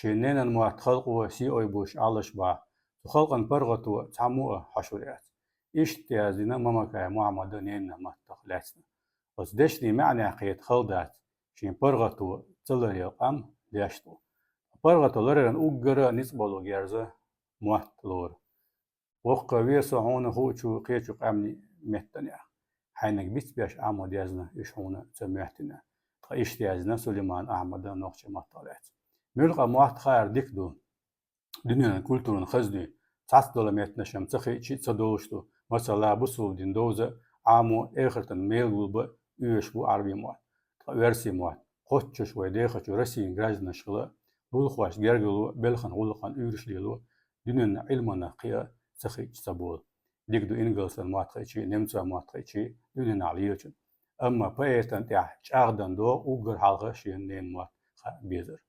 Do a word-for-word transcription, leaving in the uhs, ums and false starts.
Шен ненан мотт халкъо сий ойбуш Ӏалаш бахь, цу халкъан паргӀато цхьаммо а хьошур яц. Иштта яздина Мамакаев Мухьаммада ненан маттах лаьцна. Оцу дешнийн маьӀнехь кхета хала дац, шен паргӀато ца ларъяла къам леш ду. ПаргӀато лараран уггара ницкъ болу герз мотт лору. Воккхаве со хьуна хуучу кхечу къаьмнийн меттанех. Хьайниг бицбеш Ӏамо дезна, уьш хьуна ца моьттина. Ткъа иштта яздина Сулайман Ахьмада нохчийн маттах лаьцна. Муьлхха мотт хаар дика ду. Дуьненан культуран хазна ю. Цхьацдолу меттанаш-м ца хиъча а ца долуш ду. Масала, бусулба дин довза а, Ӏамо а, эхартан мел гулбан а оьшуш бу Ӏарбийн мотт. Ткъа оьрсийн мотт, кхоччуш вай дехачу Россин гражданаш хила а, лулахошна гергарло а, белхан гӀуллакхан уьйраш лело а, дуьненан Ӏилманах кхиа а ца хиъча ца болу. Дика ду ингалсан мотт хиъча а, немцойн мотт хиъча а дуьненахь лелачун. Амма поэтан тӀехь чӀагӀдан догӀу уггар хьалха шен ненан мотт хаа безар.